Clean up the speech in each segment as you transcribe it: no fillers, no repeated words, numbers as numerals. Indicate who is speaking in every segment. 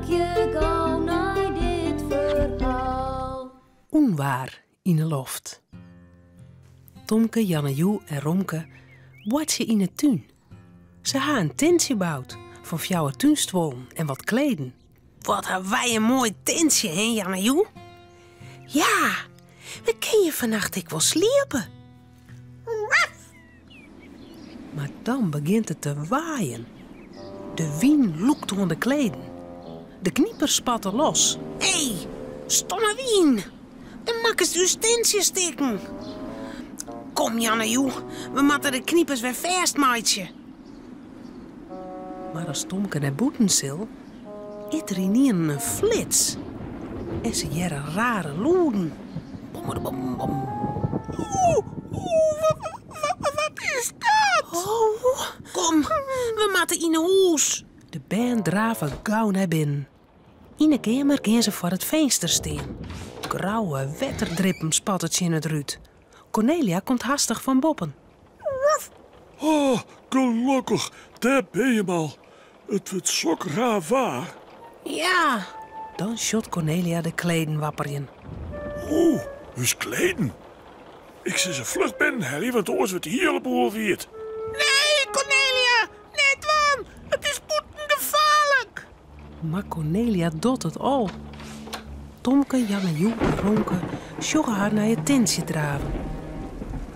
Speaker 1: Harkje gau nei dit ferhaal.
Speaker 2: Ûnwaar yn 'e loft. Tomke, Jannejoe en Romke boartsje yn 'e tún. Se ha in tintsje boud fan fjouwer túnstuollen en wat kleden. Wat ha wy in moai tintsje, hè Jannejoe? Ja, we kinne hjir fannacht ek wol sliepe. Mar dan begjint it te waaien. De wyn lûkt oan de kleden. De knipers spatte los. Hé, stomme wyn! Do makkest ús tintsje stikken. Kom Jannejoe, we moatte de knipers wer fêstmeitsje. Mar as Tomke nei bûten sil, is der ynienen in flits en se hearre rare lûden. Bommerbom bom.
Speaker 3: Oeh, oeh, wat is dat?
Speaker 2: Oh, kom, we moatte yn 'e hûs. De bern drave gau nei binnen. Yn 'e keamer gean se foar it finster stean. Grauwe wetterdrippen spatte tsjin it rút. Kornelia komt hastich fan boppen.
Speaker 4: Oh, gelokkich, dêr bin jim al. It wurdt sok raar waar.
Speaker 2: Ja! Dan sjocht Kornelia de kleden wapperjen.
Speaker 4: Oeh, ús kleden. Ik sil se fluch binnen helje, want oars wurdt de hiele boel wiet.
Speaker 3: Nee, Kornelia, net dwaan. It is bûten gefaarlik.
Speaker 2: Mar Kornelia docht it al. Tomke, Jannejoe en Romke sjogge har nei it tintsje draven.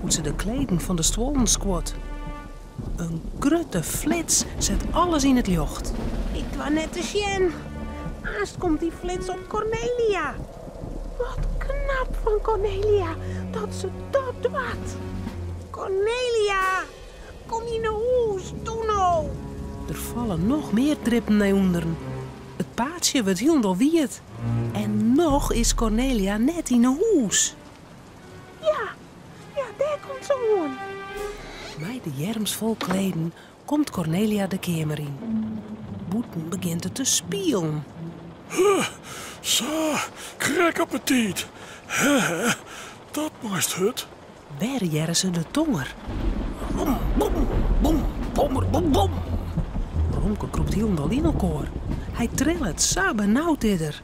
Speaker 2: Hoe't se de kleden fan de stuollen skuort. In grutte flits set alles yn it ljocht. Ik doar net te sjen. Aanst komt dy flits op Kornelia. Wat knap fan Kornelia dat se dat doart. Kornelia! Kom yn 'e hûs, doe no! Der falle noch mear drippen nei ûnderen. It paadsje wurdt hielendal wiet. En noch is Kornelia net yn 'e hûs. Ja, ja, dêr komt se oan. Mei de earms fol kleden komt Kornelia de keamer yn. Bûten begjint it te spielen.
Speaker 4: Sa, krekt op 'e tiid. Hè, hè, dat moast hurd.
Speaker 2: Wer hearre se de tonger. Bom, bom, bom, bommer, bom, bom. Romke krûpt hielendal yn elkoar. Hy trillet, sa benaud is er.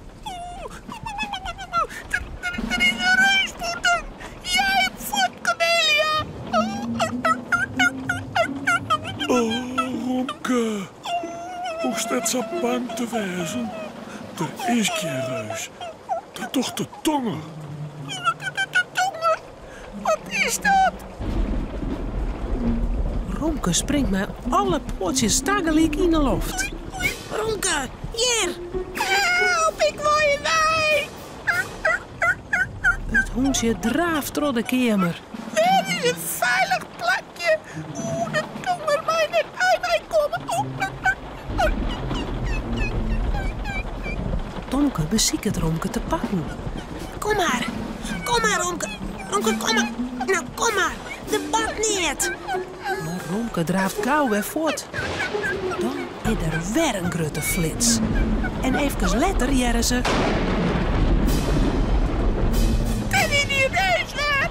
Speaker 3: Der is in reus bûten! Jei him fuort, Kornelia!
Speaker 4: Oh, Romke, hoechst net sa bang te wêzen. Der is gjin reus. Dat docht de tonger.
Speaker 3: De tonger? Wat is dat?
Speaker 2: Romke springt mei alle poatsjes tagelyk yn 'e loft. Romke, hjir!
Speaker 3: Help, ik wol hjir wei!
Speaker 2: It hûntsje draaft troch de keamer.
Speaker 3: Wêr is in feilich plakje? Oeh, de tonger mei net by my komme.
Speaker 2: Tomke besiket Romke te pakken. Kom mar, kom mar Romke, Romke kom mar, no kom mar, der bart neat. Mar Romke draaft gau wer fuort. Dan is der wer in grutte flits. En efkes letter hearre se.
Speaker 3: Dêr is dy reus wer!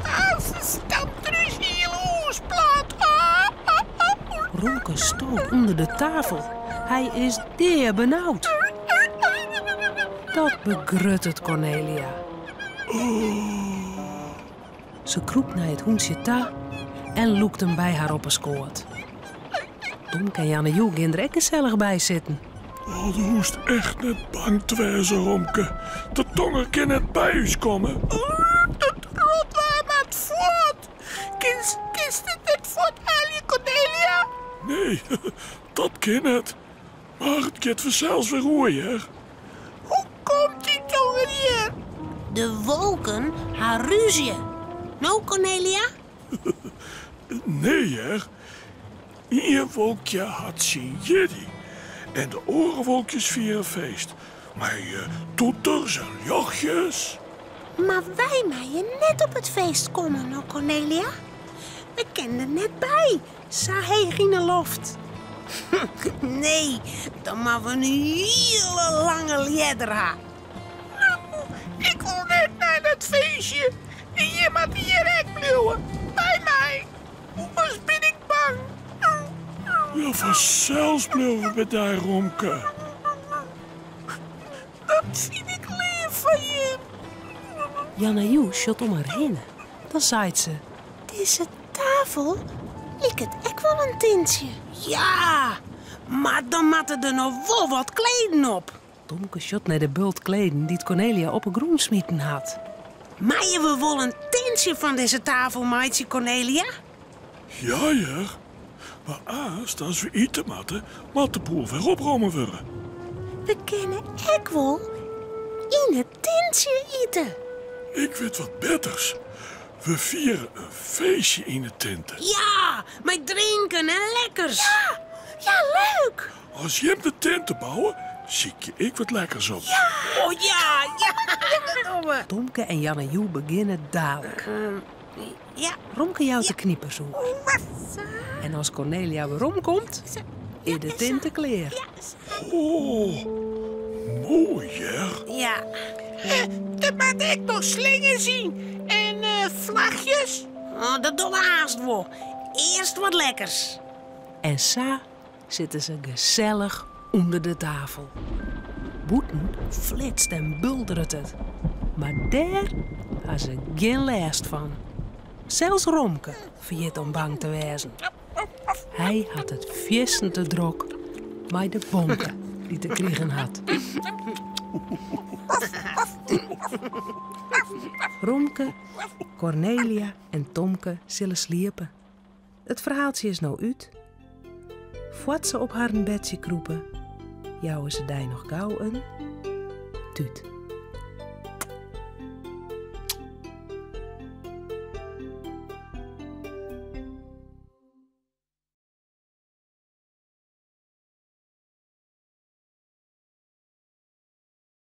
Speaker 3: Aanst stampt er ús hiele hûs plat.
Speaker 2: Romke stoot ûnder de tafel. Hy is deabenaud. Dat begruttet Kornelia. Se krûpt nei it hûntsje ta en lûkt him by har op 'e skoat. Tomke en Jannejoe gean der ek gesellich by sitten.
Speaker 4: Oh, do hoechst echt net bang te wêzen, Romke. De tonger kin net by ús komme.
Speaker 3: Dat rotwaar moat fuort. Kinst, kinst it net fuorthelje, Kornelia?
Speaker 4: Nee, dat kin net. Mar it giet fansels wer oer, hear.
Speaker 3: Hoe komt dy tonger hjir?
Speaker 2: De wolken ha rúzje. No, Kornelia?
Speaker 4: Nee, hear. Ien wolkje hat syn jierdei en de oare wolkjes fiere feest mei toeters en ljochtjes.
Speaker 2: Mar wy meie net op it feest komme, no, Kornelia. We kinne der net by, sa heech yn 'e loft. Nee, dan moatte we in hiele lange ljedder ha.
Speaker 3: No, ik wol net nei dat feestje. En jim moatte hjir ek bliuwe, by my. Oars bin ik bang.
Speaker 4: Ja, fansels bliuwe we by dy, Romke.
Speaker 3: Dat fyn ik leaf fan jim.
Speaker 2: Janna-Joe sjocht om har hinne. Dan seit se.
Speaker 5: Dizze tafel liket ek wol in tintsje.
Speaker 2: Ja, mar dan moatte der noch wol wat kleden op. Tomke sjocht nei de bult kleden dy't Kornelia op 'e grûn smiten hat.
Speaker 5: Meie we wol in tintsje fan dizze tafel meitsje, Kornelia?
Speaker 4: Ja hear, mar aanst as we ite moatte, moat de boel wer opromme wurde.
Speaker 5: We kinne ek wol yn it tintsje ite.
Speaker 4: Ik wit wat betters. We fiere in feestje yn 'e tinte.
Speaker 5: Ja, mei drinken en lekkers. Ja, ja, leuk!
Speaker 4: As jim de tinte bouwe, sykje ik wat lekkers op.
Speaker 5: Ja! Oh ja, ja, dat dogge we.
Speaker 2: Tomke en Janne-Joe begjinne dalik.
Speaker 5: Ja.
Speaker 2: Romke jout de knipers oer. En as Kornelia weromkomt, is de tinte klear.
Speaker 4: Oh, moai hear.
Speaker 5: Ja.
Speaker 3: Der moat ek noch slingers yn en flachjes.
Speaker 5: Oh, dat dogge we aanst wol. Earst wat lekkers.
Speaker 2: En sa sitte se gesellich ûnder de tafel. Bûten flitst en bulderet it, mar dêr ha se gjin lêst fan. Sels Romke ferjit om bang te wêzen. Hy hat it fierstente drok mei de bonke dy't er krigen hat. Romke, Kornelia en Tomke sille sliepe. It ferhaaltsje is no út. Foar't se op harren bedsje krûpe, jouwe se dy noch gau in tút.